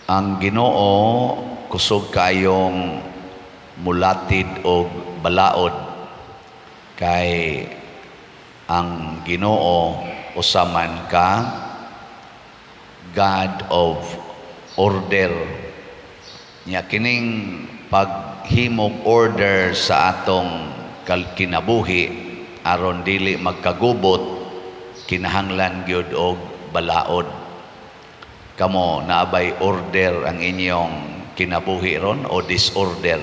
Ang Ginoo kusog kaayong mulatid og balaod kay ang Ginoo usa man ka God of order. Nya kining paghimog order sa atong kinabuhi aron dili magkagubot, kinahanglan gyud og balaod. Kamo, naa bay order ang inyong kinabuhi ron o disorder?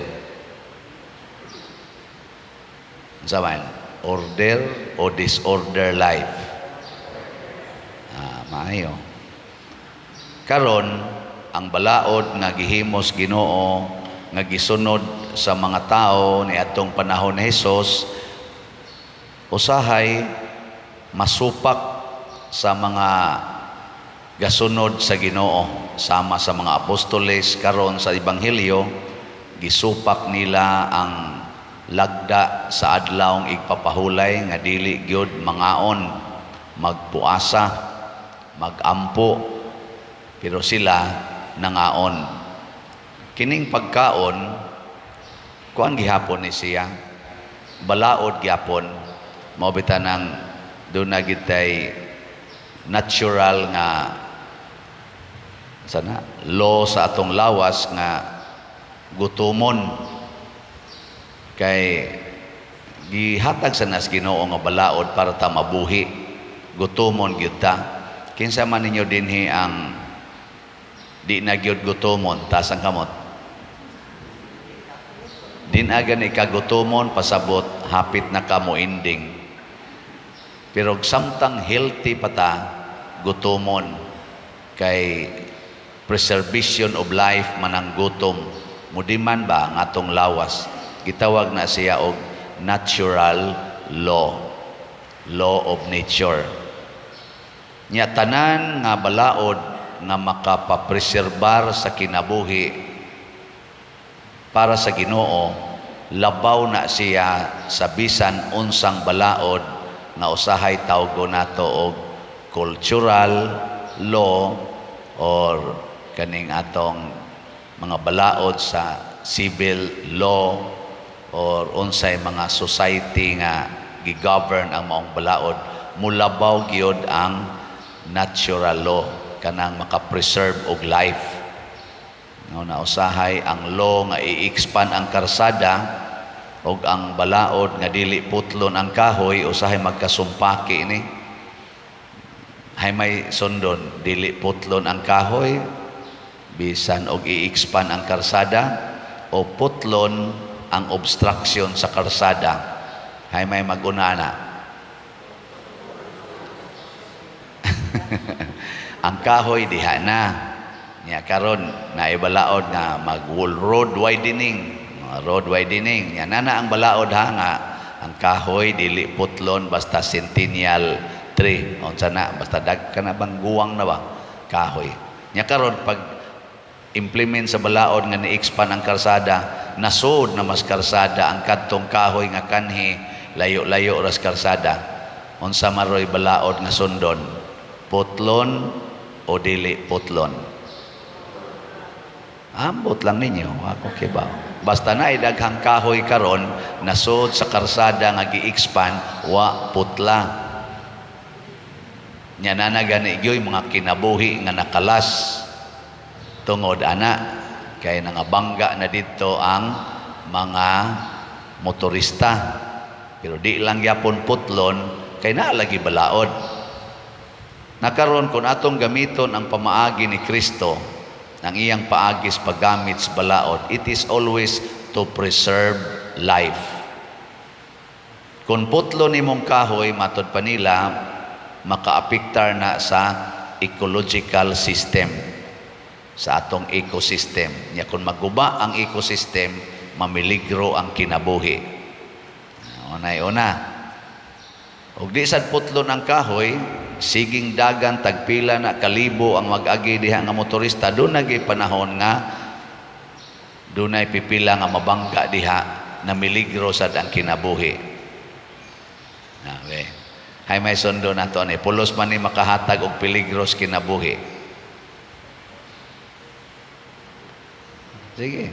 Unsa man? Order o disorder life? Ah, maayo. Karon, ang balaod nga gihimos Ginoo nga gisunod sa mga tao ni atong panahon ni Hesus, usahay masupak sa mga gasunod sa Ginoo, sama sa mga apostoles. Karon sa ebanghelyo, gisupak nila ang lagda sa Adlawng Igpapahulay nga dili gyud mangaon, magpuasa, magampo, pero sila nangaon. Kining pagkaon, kuan gihapon ni siya, balaod gihapon. Mao bitaw nang duna gitay natural nga sana law sa atong lawas nga gutomon kay gihatag sa nas Ginoo nga balaod para ta mabuhi. Gutomon gyud ta. Kinsa man ninyo dinhi ang di na gyud gutomon? Taas ang kamot. Di na gani ka gutomon, pasabot hapit na ka mo ending. Pero samtang healthy pa ta, gutomon kay preservation of life man ang gutom. Mudiman ba ang atong lawas? Gitawag na siya og natural law, law of nature. Nya tanan nga balaod nga makapapreserbar sa kinabuhi para sa Ginoo, labaw na siya sa bisan unsang balaod nga usahay tawgo nato og cultural law or kaning atong mga balaod sa civil law or unsay mga society nga gi-govern ang maong balaod. Mulabaw gyud ang natural law, kanang maka-preserve og life. No, na usahay ang law nga i-expand ang karsada og ang balaod nga dili putlon ang kahoy, usahay magkasumpaki ni. Hay may sundon, dili putlon ang kahoy bisan og i-expand ang karsada, o putlon ang obstruction sa karsada? Hay may mag-una na. Ang kahoy diha na. Nya karon naibalaod nga mag road widening, road widening. Nya nana ang balaod ha nga ang kahoy dili putlon basta centennial tree. Unsa na, basta dag kana bang guwang na ba kahoy. Nya karon pag implement sa balaod nga ni-expand ang karsada, nasod na mas karsada ang kadtong kahoy nga kanhi layo-layo ras karsada. Unsa maroy balaod nga sundon? Putlon o dili putlon? Ambot lang ninyo, ako kibaw. Basta na daghang kahoy karon nasod sa karsada nga gi-expand, wa putla. Nya nana gani gyoy mga kinabuhi nga nakalas tungod ana kay nangabangga na dito ang mga motorista, pero di lang gyapon putlon kay naa lagi balaod. Nakaron kung atong gamiton ang pamaagi ni Kristo, ang iyang paagis paggamit sa balaod, it is always to preserve life. Kung putlo nimong kahoy, matod pa nila, makaapektar na sa ecological system, sa atong ecosystem. Nya kung maguba ang ecosystem, mamiligro ang kinabuhi. Unay una. Ug di sad putlon ang kahoy, siging dagan tagpila na kalibo ang mag-agi diha nga motorista, duna gyud panahon nga dunay pipila nga mabangga diha na miligro sad ang kinabuhi. Okay. Hay may sundo nato ni pulos man ni makahatag og peligro sa kinabuhi. Sige.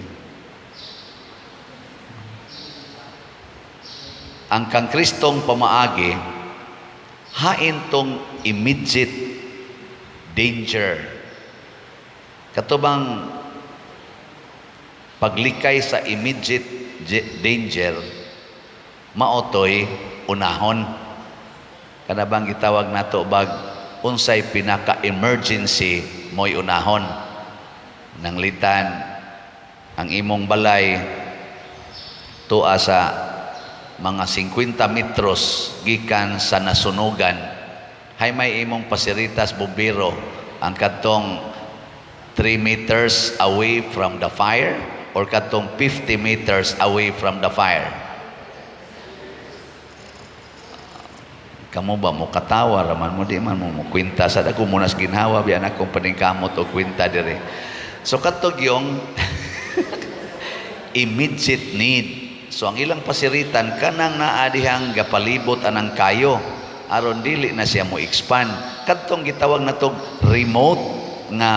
Ang kang Kristong pamaagi, hain tong immediate danger. Katubang paglikay sa immediate danger, maotoy unahon. Kana bang gitawag nato bag unsay pinaka-emergency mo'y unahon. Nanglitan ang imong balay tua sa mga 50 metros gikan sa nasunugan, hay may imong pasiritas bumbero ang kadtong 3 meters away from the fire or kadtong 50 meters away from the fire? Kamo ba mo katawa raman mo, di man mo kwenta sa dako munas ginhawa biyan akong paningkamot og kwenta dire. So kadtog yung immediate need. So ang ilang pasiritan kanang naa dihang gapalibot anang kayo aron dili na siya mo expand. Kadtong gitawag natog remote nga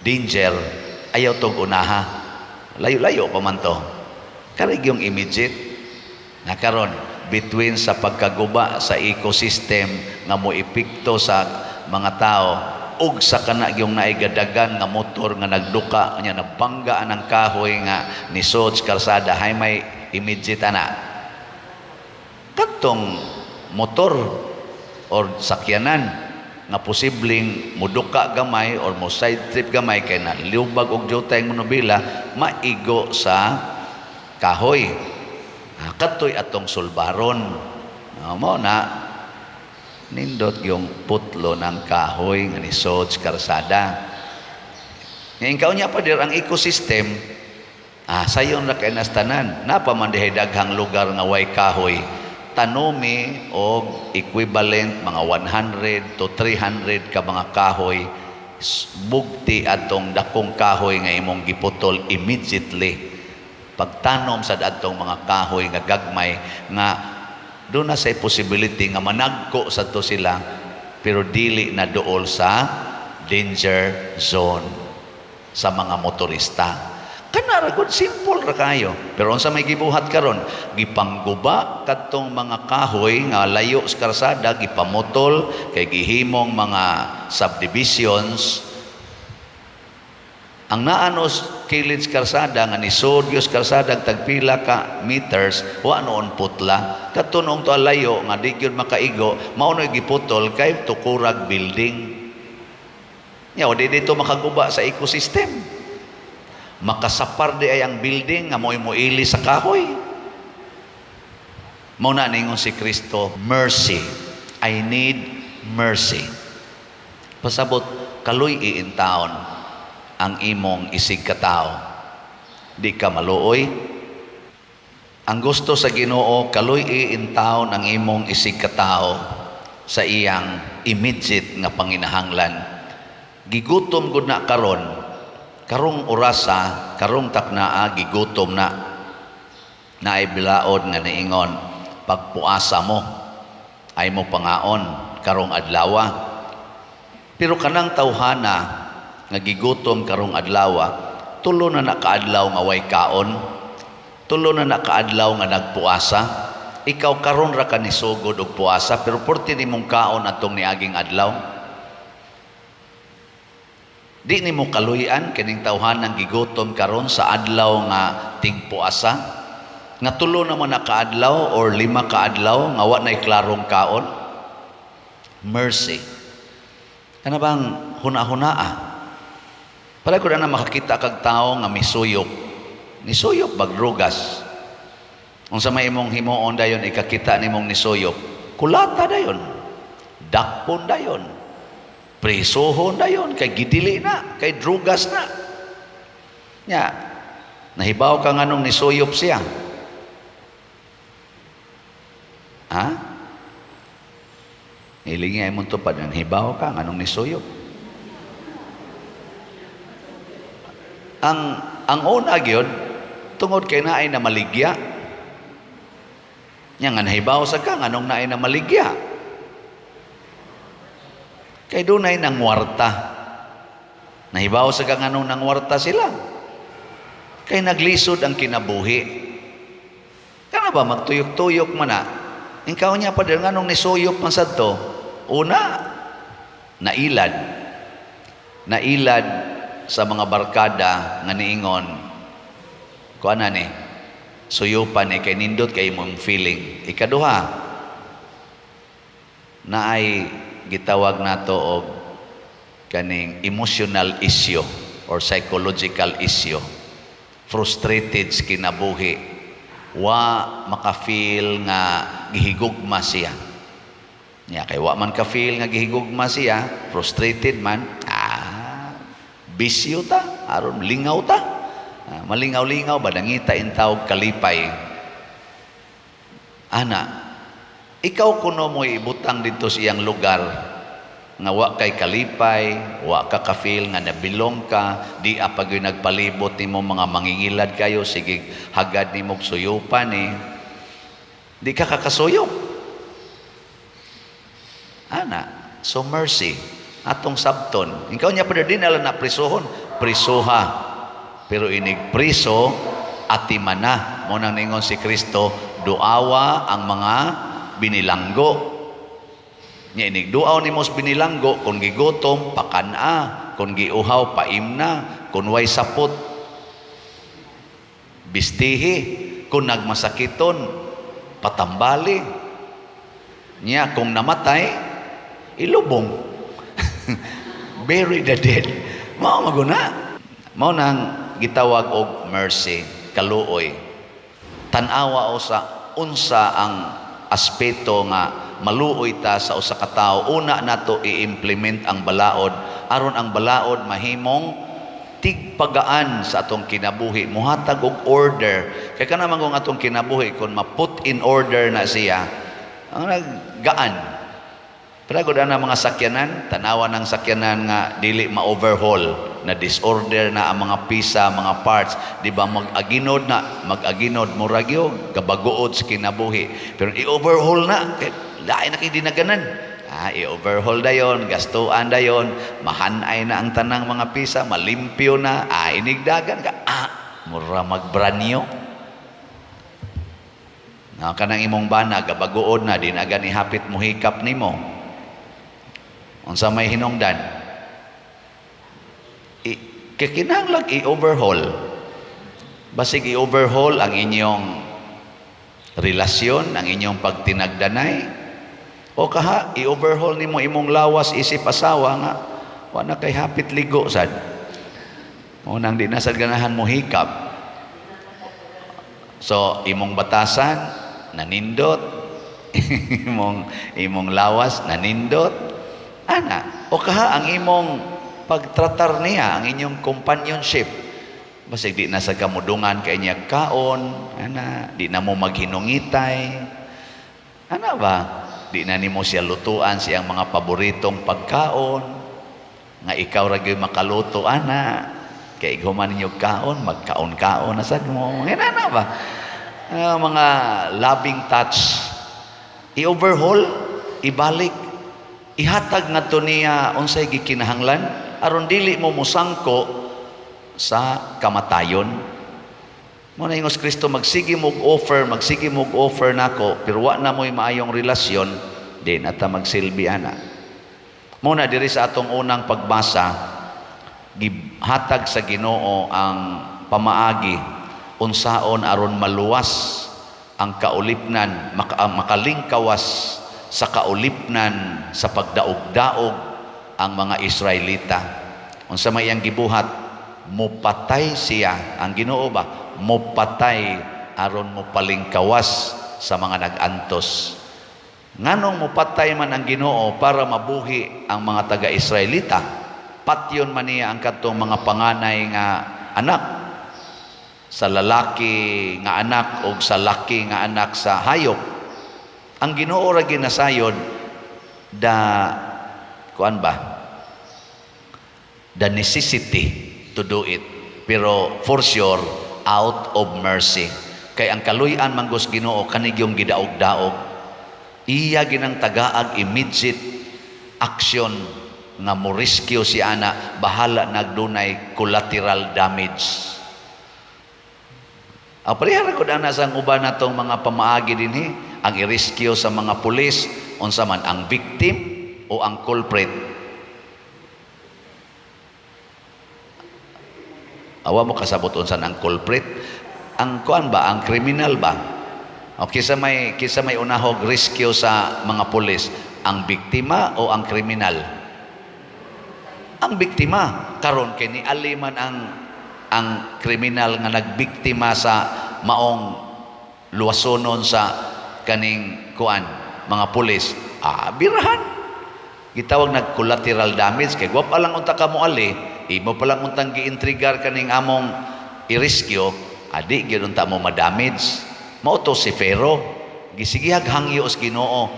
danger, ayaw tog unaha. Layo-layo pa man to. Karig yung immediate na karon between sa pagkaguba sa ecosystem nga mo epekto sa mga tao ug sa kana yung naigadagan nga motor nga nagduka nya nabangga ang kahoy nga nisod sa kalsada, hay may immediate ana kadtong motor or sakyanan nga posibleng muduka gamay or mo side trip gamay kay na lubag og jutay ang manubila, maigo sa kahoy. Ah, kadtoy atong sulbaron. Ah, mo na nindot yung putlo ng kahoy nga nisod sa karsada. Ngayon kaunya pa dir ang ecosystem, sayon ra kay nastanan. Napa man dihay daghang lugar nga way kahoy. Tanomi og equivalent mga 100 to 300 ka mga kahoy, bugti atong dakong kahoy nga imong giputol immediately. Pagtanom sa adtong mga kahoy nga gagmay nga doon na say possibility nga managko sa to sila, pero dili na dool sa danger zone sa mga motorista. Kana ra gud, simple ra kayo. Pero unsa may gibuhat karon? Gipangguba kadtong mga kahoy nga layo sa karsada, gipamutol kay gihimong mga subdivisions. Ang naanos kilid sa karsada nga nisod gyud sa karsada tagpila ka meters, wa noon putla. Kadto noong to layo nga di gyud makaigo, mao no'y giputol kay tukurag building. Nya di dito makaguba sa ecosystem. Makasapar di ay ang building nga mo'y moili sa kahoy. Mao na ningon si Kristo, mercy. I need mercy. Pasabot, kaluy iintaon ang imong isig katao. Di ka maluoy. Ang gusto sa Ginoo, kaluy iintaon ang imong isig katao sa iyang immediate nga panginahanglan. Gigutom gud na karon, karong orasa, karong taknaa, gigutom na. Naay bilaod nga niingon, pagpuasa mo, ay mo pangaon karong adlawa. Pero kanang tawhana nga gigutom karong adlawa, tulo na nakaadlaw nga way kaon, tulo na nakaadlaw nga nagpuasa. Ikaw karon ra ka nisugod og puasa, pero porti nimong kaon atong niaging adlaw. Di nimo kaluy-an kining tawhanang gigutom karon sa adlaw nga tingpuasa, nga tulo naman na kaadlaw or 5 kaadlaw nga wa nay klarong kaon. Mercy. Kana bang huna-hunaa? Para ko na makakita kag tawo nga misuyop. Nisuyop bagdrugas. Unsa may imong himuon dayon ikakita nimong nisuyop? Kulata dayon. Dakpon dayon. Presohon dayon kay gidili na, kay drugas na. Nya, nahibaw ka nganong nisuyop siya. Ha? Hilingi ay mong tupad, nahibaw ka nganong nisuyop. Ang una gyud tungod kay naay na maligya. Nya nga nahibaw sa ka nganong naay na maligya. Kay dunay nangwarta. Nahibaw sa ka nganong nangwarta sila. Kay naglisod ang kinabuhi. Kana ba magtuyok-tuyok man na? Ikaw niya pa din, nganong nisuyop man sad to? Una, nailad. Nailad sa mga barkada nga niingon, kuan na ni, suyupan ni kay nindot kay imong feeling. Ikaduha, naay gitawag nato og kaning emotional issue or psychological issue. Frustrated sa kinabuhi. Wa maka-feel nga gihigugma siya. Nya kay wa man ka-feel nga gihigugma siya, frustrated man, bisyo ta, aron lingaw ta. Ah, malingaw-lingaw ba nangita intawog kalipay. Ana, ikaw kuno mo ibutang dito sa iyang lugar nga wa kay kalipay, wa ka ka-feel nga nabilong ka, di apag yung nagpalibot nimo mga mangingilad kayo, sige hagad nimo og suyupan eh. Di ka kakasuyop. Ana, so mercy atong sabton. Ikaw niya pa din na prisuhon, prisuha. Pero inig priso atimana. Mao nang ningon si Kristo, duawa ang mga binilanggo. Nya inig duaw nimo sa binilanggo, kung gigutom pakan-a, kung giuhaw paimna, kung way sapot bistihi, kung nagmasakiton patambali. Nya kung namatay ilubong. Bury the dead. Mao maguna. Mao nang gitawag og mercy, kaluoy. Tan-awa o sa unsa ang aspeto nga maluoy ta sa usa ka tawo. Una nato i-implement ang balaod aron ang balaod mahimong tigpagaan sa atong kinabuhi, muhatag og order. Kay kana man kung atong kinabuhi kung ma-put in order na siya, ang naggaan. Pero gud na mga sakyanan, tanawa ng sakyanan nga dili ma-overhaul, na disorder na ang mga pisa, mga parts, di ba mag-aginod na, mag-aginod, murag yun, gabaguod sa kinabuhi. Pero i-overhaul na, kay lain na kay dinaganan. Ah, i-overhaul dayon, gastuan dayon, mahanay na ang tanang mga pisa, malimpyo na, inigdagan ka, mura mag-brand new. Na kanang imong bana gabaguod na, di na gani hapit mo hikap nimo. Unsa may hinungdan? Kay kinahanglan i-overhaul. Basig i-overhaul ang inyong relasyon, ang inyong pagtinagdanay. O kaha, i-overhaul nimo imong lawas isip asawa nga wa na kay hapit ligo sad. Mao nang di na sad ganahan mo hikap. So, imong batasan nanindot, imong lawas nanindot. Ana, o kaha ang imong pagtratar niya, ang inyong companionship. Basig di na sa kamudungan kay niya kaon, ana, di na mo maghinungitay. Ana ba? Di na nimo siya lutuan siyang mga paboritong pagkaon. Nga ikaw ra gyud makaluto ana. Kay human ninyo kaon, magkaon-kaon na sad mo. Ana ba? Mga loving touch. I-overhaul, ibalik, ihatag ngadto niya unsay gikinahanglan aron dili mo musangko sa kamatayon. Mao na ingos Kristo, magsige mo offer, magsige mo offer nako, pero wa na mo'y maayong relasyon, di na ta magsilbi ana. Mao na diri sa atong unang pagbasa, gihatag sa Ginoo ang pamaagi unsaon aron maluwas ang kaulipnan, makalingkawas sa kaulipnan sa pagdaog-daog ang mga Israelita. Unsa may iyang gibuhat? Mupatay siya, ang Ginoo ba? Mupatay aron mopalingkawas sa mga nag-antos. Nganong mupatay man ang Ginoo para mabuhi ang mga taga-Israelita? Patyon man niya ang kadtong mga panganay nga anak sa lalaki nga anak o sa laki nga anak sa hayop. Ang Ginoo ra ginasayod the kuan ba? The necessity to do it. Pero for sure, out of mercy. Kay ang kaluy-an man gud sa Ginoo kanigyong gidaog-daog. Iya ginang tagaag immediate action nga mo rescue si ana, bahala nagdunay collateral damage. Ang pareha ra gud ana sa uban natong mga pamaagi dinhi, ang i-rescue sa mga pulis, unsa man, ang victim o ang culprit? Awa mo kasabot unsa ang culprit? Ang kuan ba, ang criminal ba? O kisa may unahog rescue sa mga pulis, ang biktima o ang kriminal? Ang biktima. Karon kay ni aliman ang kriminal nga nagbiktima sa maong luwasonon sa kaning kuan mga pulis, birahan, gitawag nag collateral damage, kay wa pa lang unta ka moali, imo pa lang untang giintrigar kaning among i-rescue, adi gyud unta mo ma-damage. Mao to si Pharaoh, gisigihag hangyo sa Ginoo.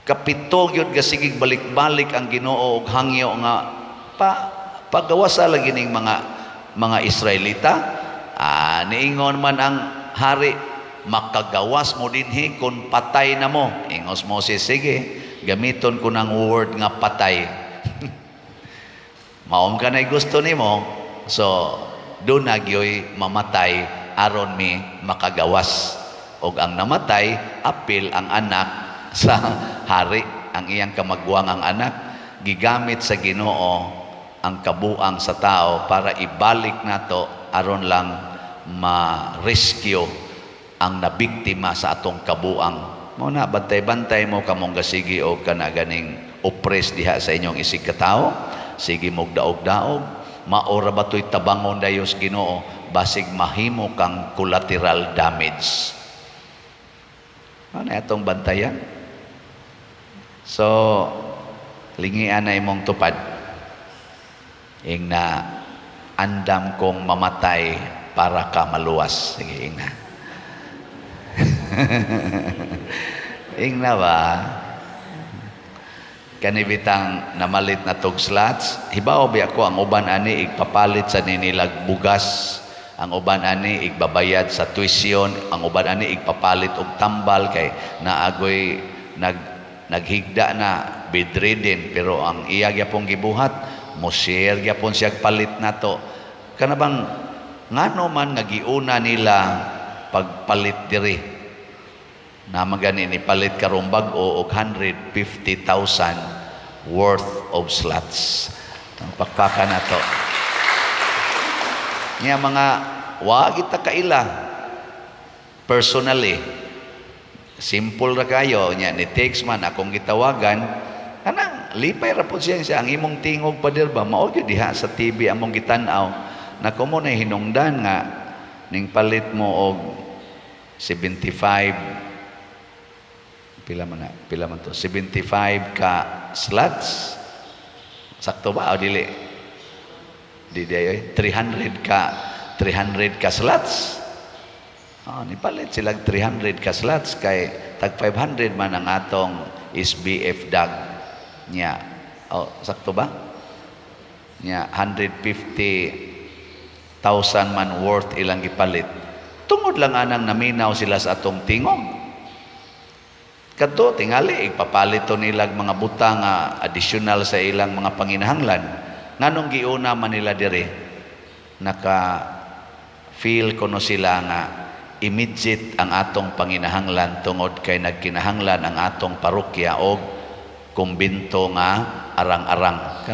Kapito gyud gasigig balik-balik ang Ginoo og hangyo nga pa pagawasa lagi ning mga Israelita. Niingon man ang hari, "Makagawas mo dinhi kung patay na mo." Ingos Moses, "Sige, gamiton ko ng word nga patay. Maom ka na gusto nimo, so do na gyoy mamatay aron mi makagawas." Og ang namatay apil ang anak sa hari, ang iyang kamagwang ang anak. Gigamit sa Ginoo ang kabuang sa tao para ibalik nato aron lang ma-rescue ang nabiktima sa atong kabuang. Mo na bantay-bantay mo kamong gasigi og kana ganing oppress diha sa inyong isig katao, sige mog daog-daog, maora ba to'y tabangon dayos Ginoo, basig mahimo kang collateral damage. Ano atong bantayan? So, lingian na imong tupad. Ing na, "Andam kong mamatay para ka maluwas." Sige, ing na. Ing na ba? Kanibitang namalit na tog slots, hibaw biya ko ang uban ani igpapalit sa ninilag bugas, ang uban ani igbabayad sa tuition, ang uban ani igpapalit og tambal kay naagoy naghigda na, bedridden, pero ang iya gyapon gibuhat, mo share gyapon siya palit nato. Kana bang ngano man nga giuna nila pagpalit diri na magani ni palit karong bag-o og 150,000 worth of slots? Ang pakpaka nato. Nya mga wa kita kaila personally, simple ra kayo nya ni text man akong gitawagan, kanang lipay ra pud siya siya ang imong tingog, pader ba, mao gyud diha sa TV among gitan-aw. Nako mo na hinungdan nga ning palit mo og 75, pila man na, pila man to, 75 ka slots, sakto ba o dili? Di di ay 300 ka slots. Oh, nipalit sila 300 ka slots kay tag 500 man ang atong SBF dag niya. Oh, sakto ba? Niya 150,000 man worth ilang gipalit. Tungod lang anang naminaw sila sa atong tingog. Kadto tingali ipapalit to nilag mga butang nga additional sa ilang mga panginahanglan. Nganong giuna man nila diri? Naka feel kuno sila nga immediate ang atong panginahanglan tungod kay nagkinahanglan ang atong parokya og kumbinto nga arang-arang.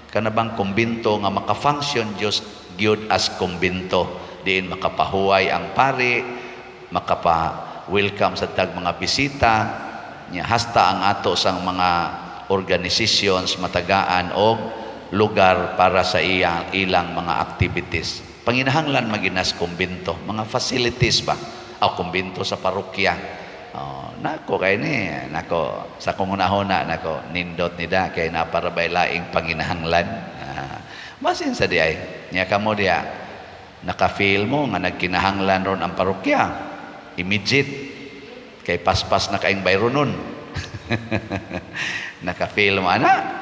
Kana bang kumbinto nga maka-function Dios gyud as kumbinto, diin makapahuway ang pari, makapa-welcome sa tag mga bisita nya, hasta ang ato sang mga organizations matagaan og lugar para sa iya ilang mga activities. Panginahanglan maginas kumbinto, mga facilities ba o kumbinto sa parokya. Oh, nako kay ni nako sa kong hunahuna nako, nindot ni da kay naparabay laing panginahanglan. Masin sa di ay nya kamo diya, naka-feel mo nga nagkinahanglan ron ang parokya immediate kay paspas na kaing bayro nun. Naka-feel mo ana?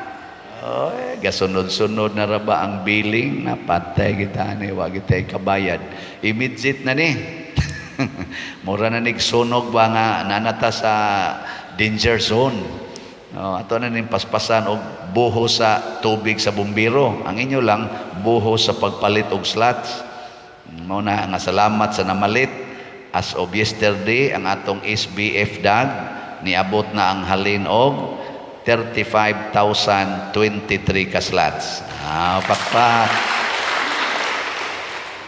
Oy, gasunod-sunod na ra ba ang billing na patay kita ni, wa kita kabayad. Immediate na ni. Mura na nigsunog ba nga nanata sa danger zone. Oh, ato na ning paspasan og buho sa tubig sa bumbero. Ang inyo lang buho sa pagpalit og slots. Mao na nga salamat sa namalit. As of yesterday, ang atong SBF dag niabot na ang halin og 35,023 ka slots. Ah, pakpak.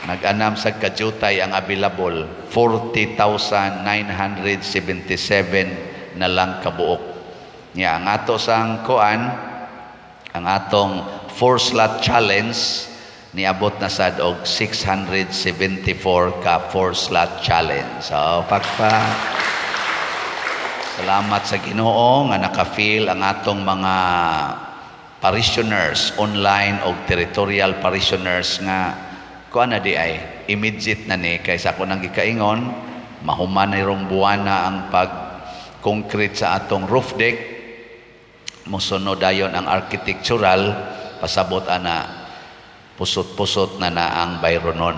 Nag-anam sa kadyutay ang available, 40,977 na lang kabuok. Nya ang ato sang kuan, ang atong four slot challenge niabot na sad og 674 ka four slot challenge. So pakpak. Salamat sa Ginoo nga naka-fill ang atong mga parishioners online o territorial parishioners nga kuan na di ay immediate na ni kay sa ako nang gikaingon, mahuman na rong buwana ang pag concrete sa atong roof deck, mosunod dayon ang architectural. Pasabot ana, pusot-pusot na na ang bayronon.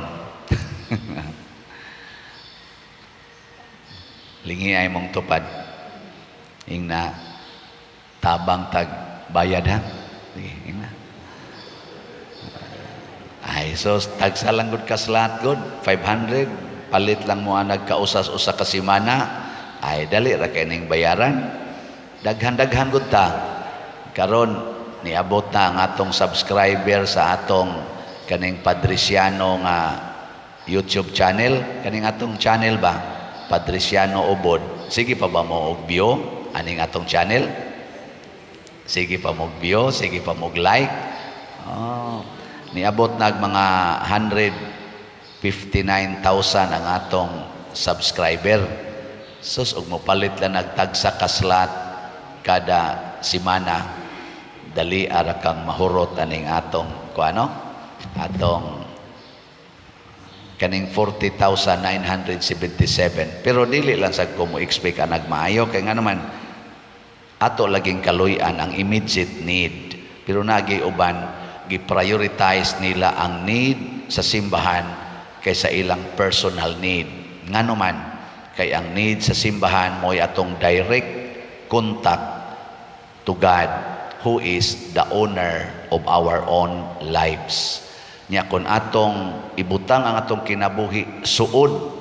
Lingi ay mong tupad, ingna tabang tag bayad ha. Sige, ingna. Ay, so tagsa lang gud ka slot gud, 500. Palit lang mo ang nagkausas usa ka semana. Ay, dali ra kay ning bayaran. Daghan-daghan gud ta. Karon niabot na ang atong subscriber sa atong kaning Padriciano nga YouTube channel, kaning atong channel ba? Padriciano Ubod. Sige pa ba mo og view aning atong channel? Sige pa mo og view, sige pa mo og like. Oh, niabot nag mga 159,000 ang atong subscriber. Sus, og mopalit lang nagtagsa ka slot kada semana, dali ara kang mahurot aning atong kuano, atong kaning 40,977. Pero dili lang sa ko mo expect ang nagmaayo kay nga naman ato laging kaluy-an ang immediate need, pero nagi uban gi-prioritize nila ang need sa simbahan kaysa ilang personal need. Ngano man, kay ang need sa simbahan mo'y atong direct contact to God, who is the owner of our own lives. Nya kung atong ibutang ang atong kinabuhi suod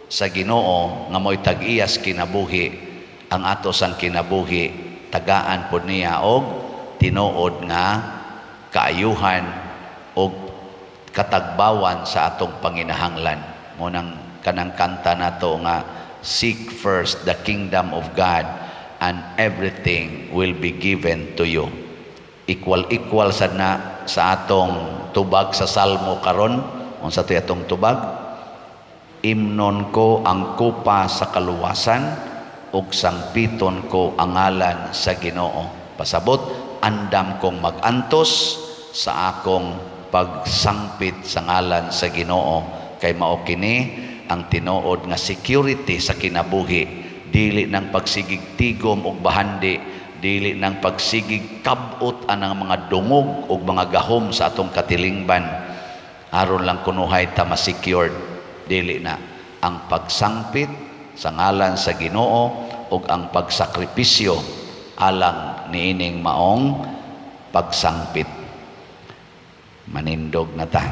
sa Ginoo nga mo'y tag-iyas kinabuhi, ang ato sang kinabuhi tagaan pod niya og tinuod nga kaayuhan og katagbawan sa atong panginahanglan. Mo nang kanang kanta nato nga "Seek first the kingdom of God and everything will be given to you." Equal equal sad na sa atong tubag sa salmo karon. Unsa to'y atong tubag? "Imnon ko ang kupa sa kaluwasan ug sangpiton ko ang ngalan sa Ginoo." Pasabot, andam kong magantos sa akong pagsangpit sa ngalan sa Ginoo kay mao kini ang tinuod nga security sa kinabuhi, dili nang pagsigig tigom og bahandi, dili nang pagsigig kabot anang mga dungog og mga gahom sa atong katilingban aron lang kunuhay ta ma-secured. Dili na ang pagsangpit sa ngalan sa Ginoo ug ang pagsakripisyo alang niining maong pagsangpit. Manindog na ta.